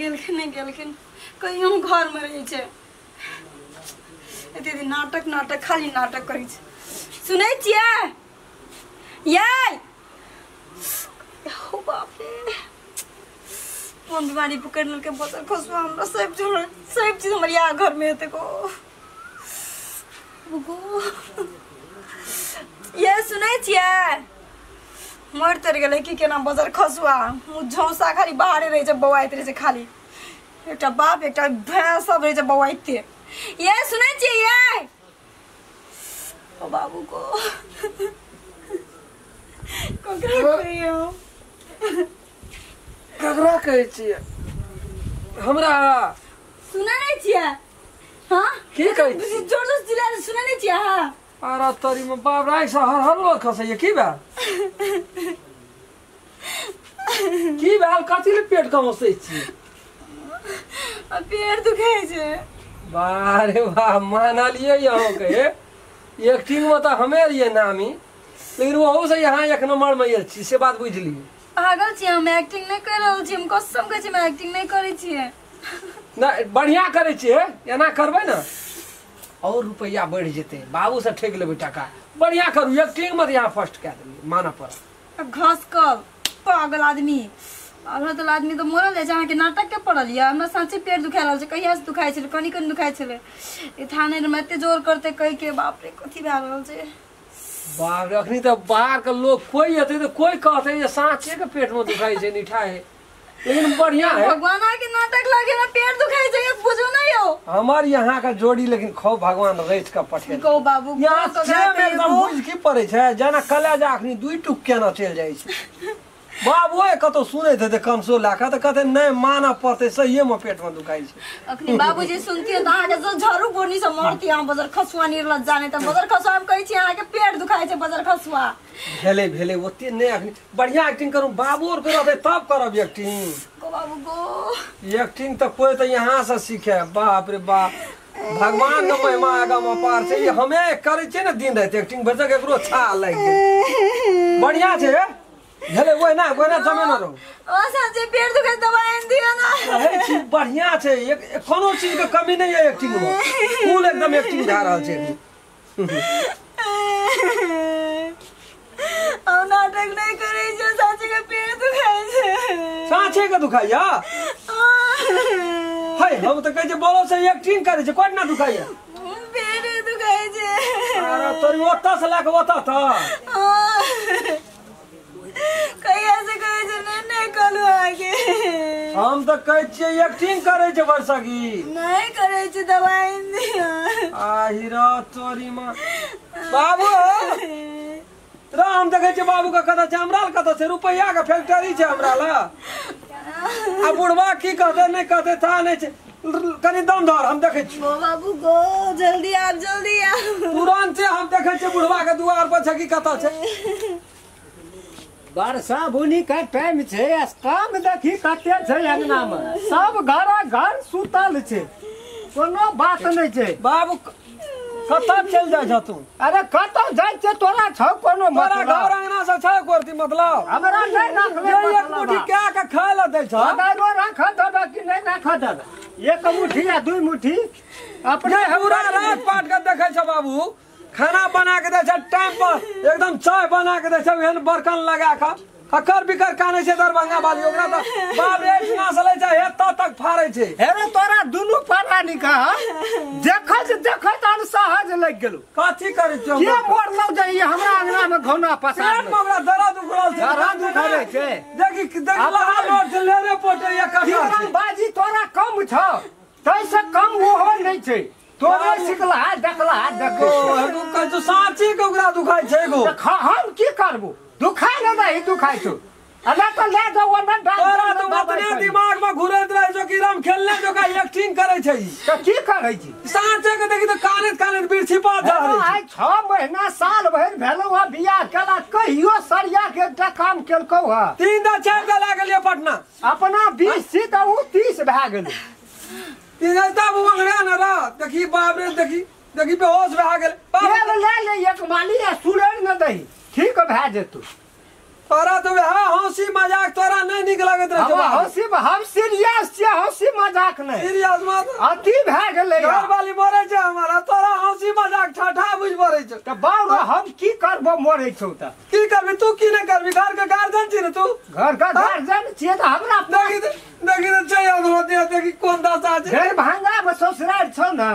गेलखिन नहि गेलखिन कहियो घरमे रहै छै एते दिन नाटक नाटक खाली नाटक करै छै सुनै छियै यै हो बाप रे कोन बीमारी पकड़ि लेलकै बचल खसुआ हमरा सब चीज हमर इएह घरमे हेतै गो गो ये सुनै छियै मरि तरि गेलै कि केना बजर खसुआ मुँह झौसा खाली बाहरे रहै छै बौआइत रहै छै खाली एकटा बाप एकटा भैंस सब रहै छै बौआइते ये सुनै छियै ये ओ बाबू को ककरा कहियौ ककरा कहै छियै हमरा सुनै नहि छियै हाँ की कहै छी जोर जोर चिल्ला सुनै नहि छियै अहाँ अरे तोरी में बाप राय से हर हर लोग खसैया की भेल की भेल कथी ले पेट कमसै छी आ पेट दुखाइ छै वाह रे वाह मानलियै अहाँके एक्टिंग में तऽ हमे रहियै नामी लेकिन ओहू से यहाँ एक नंबर में आयल छी से बात बुझि लियै पागल छियै हम एक्टिंग नहि करि रहल छी हम कसम कहै छी हम एक्टिंग नहि करै छियै नहि बढ़िया करै छियै एना करबै ने और रुपैआ बढ़ि जेतै बाबू से ठकि लेबै टाका बढ़िया करू एक्टिंग में तऽ यहाँ फर्स्ट कए देलियै मानऽ पड़त घसकल पागल आदमी अलहतल आदमी तऽ मरल जाइ छै अहाँके नाटक के पड़ल यऽ हमरा साँचे पेट दुखा रहल छै कहियासँ दुखाइ छलै कनि कनि दुखाइ छलै ई थाने मे एते जोर करतै कहि के बाप रे कथी भए रहल छै बाप रे अखनी तऽ बाहर के लोग कोई एतै तऽ कोई कहतै जे साँचे के पेट में दुखाइ छै निठाइ लेकिन बढ़िया है भगवान के नाटक लागे ना पेट दुखाइ छै बुझू ना यौ हमार यहाँ के जोड़ी लेकिन खूब भगवान रच के पठेल गौ बाबू यहाँ सेम एकदम बुझ की पड़ै छै जेना कलेजा अखनी दुई टुक केना चलि जाइ छै बाबू कतौ सुनैत हेतै कंसो लए कऽ तऽ कहतै नहि मानऽ पड़तै सहिए मे पेट मे दुखाइ छै अखनी बाबूजी सुनतियै तऽ अहाँके जो झाड़ू बोनी से मरती अहाँ बजर खसुआ निरलत जाने तऽ बजर खसुआ हम कहै छी अहाँके पेट दुखाइ छै बजर खसुआ भेलै भेलै ओते नहि अखनी बढ़िया एक्टिंग करू बाबू और रहतै तब करब एक्टिंग गो बाबू गो एक्टिंग तऽ कोई तऽ यहाँ से सीखे बाप रे बाप भगवान के महिमा आगाँ मे पार छै ई हमे करै छियै ने दिन राति एक्टिंग भरिसक एकरो छा लागि गेल बढ़िया छै भेलै ओहिना ओहिना जमे न रहू ओ साँचे पेट दुखाइ दवाइ आनि दिअ ना रहै छी बढ़िया छै एक कोनो चीज के कमी नहि है एक्टिंग मे फुल एकदम एक्टिंग भए रहल छै हम नाटक नहि करै छियै साँचे के पेट दुखाइ छै साँचे के दुखाइया है हम तऽ कहै छियै बोलो से एक्टिंग करै छै कोना दुखाइया पेट दुखाइ छै अरे तोरी ओतऽ से लए कऽ ओतऽ तक कहिया से कहै छै नहि नहि कहलहुँ अहाँके हम तऽ कहै छियै एक्टिंग करै छै भरसकी नहि करै छै दवाइ आनि दिअ आ हीरो तोरी माँ बाबू र हम देखै छियै बाबू के कतऽ छै हमरा लग कतऽ छै रुपैआ के फैक्ट्री छै हमरा लग आ बुढ़वा की कहतै नहि कहतै ता नहि छै कनि दम धर हम देखै छी गो बाबू गो जल्दी आब जल्दी आब तुरन्ते हम देखै छियै बुढ़वा के दुआर पर छै कि कतऽ छै वर्षा बुनी के टाइम छै आ काम देखी कते छै अंगना मे सब घर घर सुतल छै कोनो बात नहि छै बाबू कतऽ चलि जाइ छह तू अरे कतऽ जाइ छै तोरा छौ कोनो तोरा मतलब घर अंगना से छै कोरती मतलब हमरा नहि राखले जे एक मुट्ठी कए के खाय लए दै छह अदारो राख देबे कि नहि राख देबे एक मुट्ठी आ दुई मुट्ठी अपने जे पूरा रात पाट के देखै छह बाबू खाना बना के दै छै टाइम पर एकदम चाय बना के दै छै एहन बर्तन लगा के ककर बिकर कानै छै दरभंगा वाली ओकरा तऽ बाप रे एहिठिना से लै छै एतऽ तक फाड़ै छै हे रे तोरा दुनू परानी का देखत देखत अनसहज लागि गेलौ कथी करै छियौ के मोड़लौ जे ई हमरा अंगना मे घौना पसार पेट में ओकरा दर्द उखड़ल छै दर्द उखड़ै छै। देखी देखी लहा लोट छै लेरे पोटे या कटर छै बाजी तोरा कम छौ तैसे कम ओहो नहि छै तोरे सिखला देखला देखो ओ एगो कहै छौ साँची के ओकरा दुखाइ छै एगो हम की करबो दुखाइ ने दही दुखाइ छौ अरे तऽ ले जाओ ओने तोरा तऽ ओतने दिमाग में घुरैत रहै छौ कि राम खेलने जोका एक्टिंग करै छै ई। तऽ की करै छी साँचे के देखी तऽ कानैत कानैत बिरछी पात जा रहल छै आइ 6 महीना साल भरि भेलौ हँ बियाह केला कहियो सरिया के एकटा काम केलकौ हँ 3 दा 4 दा लए गेलियै पटना अपना 20 छी तऽ उ 30 भए गेलै तीन तब अंगना न रह देखी बाप रे देखी देखी बेहोश भए गेल बाप तेल ले ले एक माली आ सुरैर न दही ठीक भए जेतौ तोरा तऽ वएह हँसी मजाक तोरा नहि नीक लगैत रहै छौ हम बाप। हँसी हम सीरियस छियै हम मजाक नहि सीरियस मत अति भए गेलै घर वाली मरे छै हमारा तोरा हंसी मजाक ठाठा बुझ पड़ै छौ तऽ बाबू हम की करबो मरे छौ तऽ की करबी तू की नहि करबी घर के गार्जियन छी ने तू घर के गार्जियन छियै तऽ हमरा देखी देखी तऽ छै अधोती देखी कोन दशा छै दरभंगा मे ससुराल छौ ने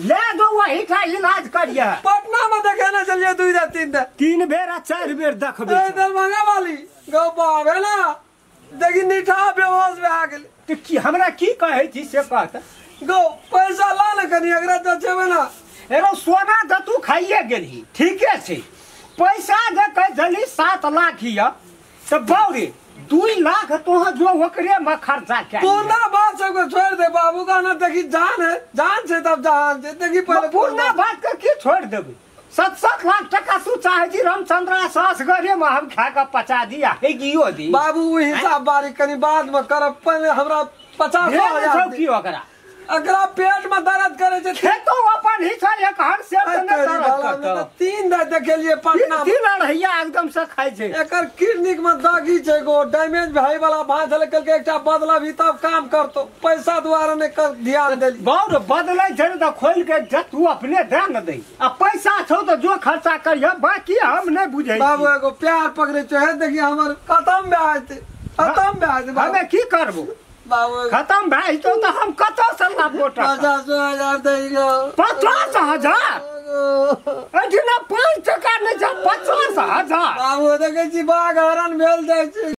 ले दो वही ठा इलाज करिए पटना में देखे ना चलिए 2 या 3 दिन 3 बेर आ 4 बेर देखबे दरभंगा वाली गौ बाप है ना देखी निठा बेहोश भए गेल तऽ की हमरा की कहै छी से कह तऽ गौ पैसा ला ने कनी एकरा तऽ छेबे ना एरो सोना तऽ तू खाइए गेलही ठीके छै पैसा जे कह देली 7 लाख हिय तऽ बाउ रे 2 लाख तोह जो ओकरे में खर्चा के पूर्णा बात सबके छोड़ दे बाबू का ना देखी जान है जान छै तब जहान छै देखी पहले पूर्णा बात के की छोड़ देबे 7-7 लाख टका तू चाहे छी रामचंद्र सास घरे में हम खा के पचा दिया हे गियो दी बाबू ओ हिसाब बारी कनी बाद में करब पहले हमरा 50,000 की ओकरा एकरा पेट में दर्द करे छै खेतो अपन ही छै एक हर से नहि दर्द करतो 3 दिन देखेलिए पटना 3 अढ़ैया एकदम से खाइ छै एकर किडनी में दागी छै गो डैमेज भई वाला भांज छले कल के एकटा बदला भी तब काम करतो पैसा द्वारा ने कर ध्यान देली बाउर बदलै छै त खोल के जे तू अपने दे न दे आ पैसा छौ त जो खर्चा करिय बाकी हम नहि बुझै बाबू एगो प्यार पकड़े छै हे देखी हमर खत्म भए जेतै खत्म भए जेतै हमे की करबो बाबू खत्म भए जेतौ त हम कतौ से लाबो टका 50,000 दै गो 50,000 अठिना 5 टका नहि छै 50,000 बाबू देखै छी बाघ हरण भेल जाइ छै।